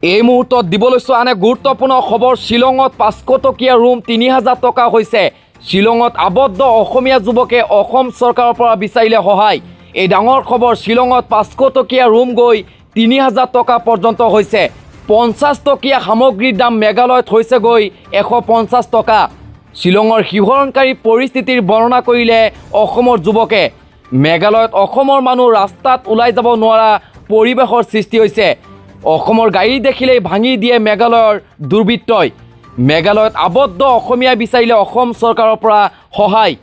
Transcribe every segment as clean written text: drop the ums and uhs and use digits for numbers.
এই মুহূৰ্তত দিব লৈছোঁ আন এক গুৰুত্বপূৰ্ণ খবৰ। শ্বিলঙত 500 টকীয়া ৰুম 3000 টকা হৈছে। শ্বিলঙত আবদ্ধ অসমীয়া যুৱকে অসম চৰকাৰৰ পৰা বিচাৰিলে সহায়। এই ডাঙৰ খবৰ। শ্বিলঙত 500 টকীয়া ৰুম গৈ 3000 টকা পৰ্যন্ত হৈছে। 50 টকীয়া সামগ্ৰীৰ দাম মেঘালয়ত হৈছেগৈ 150 টকা। শ্বিলঙৰ শিহৰণকাৰী পৰিস্থিতিৰ বৰ্ণনা কৰিলে অসমৰ যুৱকে। মেঘালয়ত অসমৰ মানুহ ৰাস্তাত ওলাই যাব নোৱাৰা পৰিৱেশৰ সৃষ্টি হৈছে। অসমৰ গাড়ী দেখিলেই ভাঙি দিয়ে মেঘালয়ৰ দুৰ্বৃত্তই। মেঘালয়ত আবদ্ধ অসমীয়াই বিচাৰিলে অসম চৰকাৰৰ পৰা সহায়।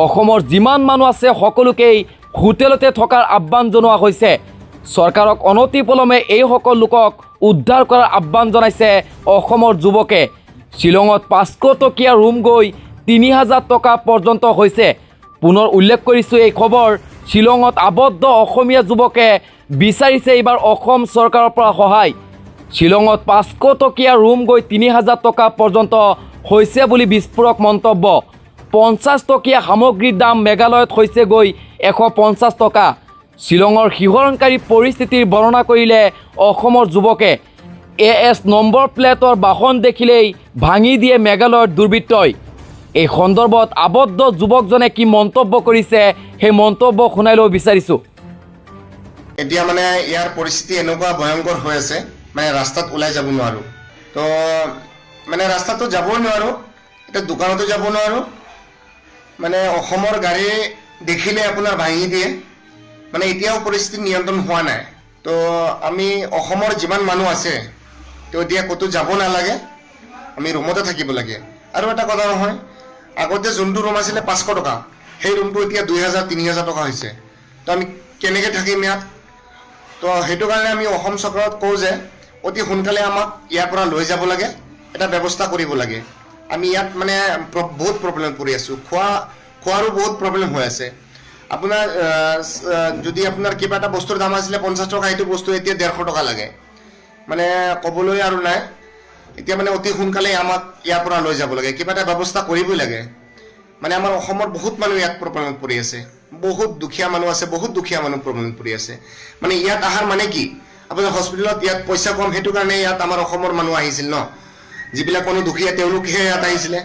অসমৰ যিমান মানুহ আছে, সকলোকেই হোটেলতে থকাৰ আহ্বান জনোৱা হৈছে। চৰকাৰক অনতিপলমে এইসকল লোকক উদ্ধাৰ কৰাৰ আহ্বান জনাইছে অসমৰ যুৱকে। শ্বিলঙত 500 টকীয়া ৰুম গৈ 3000 টকা পৰ্যন্ত হৈছে। পুনৰ উল্লেখ কৰিছোঁ এই খবৰ। শ্বিলঙত আবদ্ধ অসমীয়া যুৱকে বিচাৰিছে এইবাৰ অসম চৰকাৰৰ পৰা সহায়। শ্বিলঙত 500 টকীয়া ৰুম গৈ 3000 টকা পৰ্যন্ত হৈছে বুলি বিস্ফোৰক মন্তব্য। 50 টকীয়া সামগ্ৰীৰ দাম মেঘালয়ত হৈছেগৈ 150 টকা। শ্বিলঙৰ শিহৰণকাৰী পৰিস্থিতিৰ বৰ্ণনা কৰিলে অসমৰ যুৱকে। এ এছ নম্বৰ প্লেটৰ বাহন দেখিলেই ভাঙি দিয়ে মেঘালয়ৰ দুৰ্বৃত্তই। এই সন্দৰ্ভত আবদ্ধ যুৱকজনে কি মন্তব্য কৰিছে, সেই মন্তব্য শুনাই ল'ব বিচাৰিছোঁ। এতিয়া মানে ইয়াৰ পৰিস্থিতি এনেকুৱা ভয়ংকৰ হৈ আছে, মানে ৰাস্তাত ওলাই যাব নোৱাৰোঁ। তো মানে ৰাস্তাতো যাবই নোৱাৰোঁ, এতিয়া দোকানতো যাব নোৱাৰোঁ। মানে অসমৰ গাড়ী দেখিলে আপোনাৰ ভাঙি দিয়ে। মানে এতিয়াও পৰিস্থিতি নিয়ন্ত্ৰণ হোৱা নাই। তো আমি অসমৰ যিমান মানুহ আছে, তো এতিয়া ক'তো যাব নালাগে, আমি ৰুমতে থাকিব লাগে। আৰু এটা কথা নহয়, আগতে যোনটো ৰুম আছিলে 500 টকা, সেই ৰুমটো এতিয়া 2000, 3000 টকা হৈছে। তো আমি কেনেকৈ থাকিম ইয়াত? তো সেইটো কাৰণে আমি অসম চৰকাৰক কওঁ যে অতি সোনকালে আমাক ইয়াৰ পৰা লৈ যাব লাগে, এটা ব্যৱস্থা কৰিব লাগে। আমি ইয়াত মানে বহুত প্ৰব্লেমত পৰি আছোঁ। খোৱাৰো বহুত প্ৰব্লেম হৈ আছে। আপোনাৰ যদি আপোনাৰ কিবা এটা বস্তুৰ দাম আছিলে 50 টকা, সেইটো বস্তু এতিয়া 150 টকা লাগে। মানে ক'বলৈ আৰু নাই। এতিয়া মানে অতি সোনকালে আমাক ইয়াৰ পৰা লৈ যাব লাগে, কিবা এটা ব্যৱস্থা কৰিবই লাগে। মানে আমাৰ অসমৰ বহুত মানুহ ইয়াত প্ৰব্লেমত পৰি আছে। বহুত দুখীয়া মানুহ আছে, বহুত দুখীয়া মানুহ প্ৰব্লেমত পৰি আছে। মানে ইয়াত অহাৰ মানে কি, আপোনাৰ হস্পিটেলত ইয়াত পইচা কম, সেইটো কাৰণে ইয়াত আমাৰ অসমৰ মানুহ আহিছিল ন। যিবিলাক মানুহ দুখীয়া, তেওঁলোকহে ইয়াত আহিছিলে।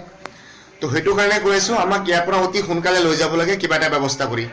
তো সেইটো কাৰণে কৈ আছো, আমাক ইয়াৰ পৰা অতি সোনকালে লৈ যাব লাগে কিবা এটা ব্যৱস্থা কৰি।